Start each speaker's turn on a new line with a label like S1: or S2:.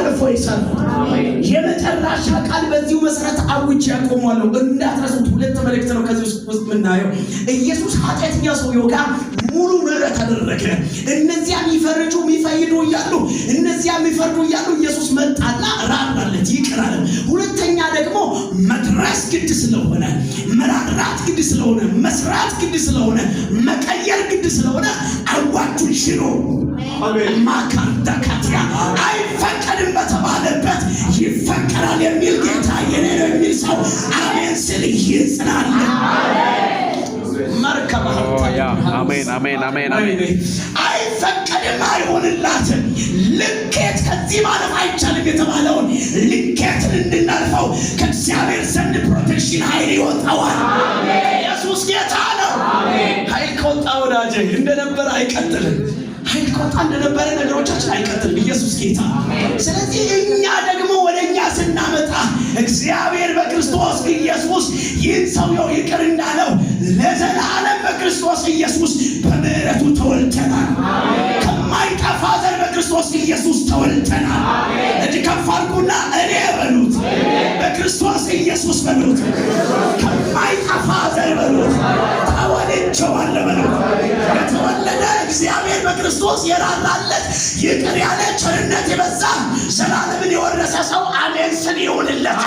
S1: አልፎ ይሰራል። የመጨረሻ ቃል በዚሁ መሰረት አውጄ ያቆማለሁ። እንዳትረሱት። ሁለት መልእክት ነው ከዚህ ውስጥ የምናየው። ኢየሱስ ኃጢአተኛ ሰውየው ጋር ሙሉ ምሕረት አደረገ። እነዚያ የሚፈርጁ የሚፈይዱ እያሉ፣ እነዚያ የሚፈርዱ እያሉ ኢየሱስ መጣና ራራለት፣ ይቅር አለ። ሁለተኛ ደግሞ መድረስ ግድ ስለሆነ፣ መራራት ግድ ስለሆነ፣ መስራት ግድ ስለሆነ፣ መቀየር ግድ ስለሆነ አዋጁን ሽሮ ማካንዳካቲያ አይፈቀድም በተባለበት ይፈቀዳል የሚል ጌታ የኔ ነው የሚል ሰው አሜን ስል ይጽናል። መርከብ
S2: አሜን፣ አሜን፣ አሜን፣ አሜን።
S1: አይፈቀድም፣ አይሆንላትም። ልኬት ከዚህ ማለፍ አይቻልም የተባለውን ልኬትን እንድናልፈው ከእግዚአብሔር ዘንድ protection ኃይል ይወጣዋል። ኢየሱስ ጌታ ነው። ኃይል ከወጣ ወዳጄ እንደነበረ አይቀጥልም። ኃይል ከወጣ እንደነበረ ነገሮቻችን አይቀጥልም። ኢየሱስ ጌታ። ስለዚህ እኛ ደግሞ ወደ እኛ ስናመጣ እግዚአብሔር በክርስቶስ ኢየሱስ ይህን ሰውየው ይቅር እንዳለው ለዘላለም በክርስቶስ ኢየሱስ በምሕረቱ ተወልደናል። ከማይጠፋ ዘር በክርስቶስ ኢየሱስ ተወልደናል። እጅ ከፍ አድርጉና እኔ በሉት፣ በክርስቶስ ኢየሱስ በሉት፣ ከማይጠፋ ዘር በሉት፣ ተወልጄዋለሁ በሉት። የተወለደ፣ እግዚአብሔር በክርስቶስ የራራለት፣ ይቅር ያለ፣ ቸርነት የበዛ፣ ዘላለምን የወረሰ ሰው አሜን ስል ይሁንለት።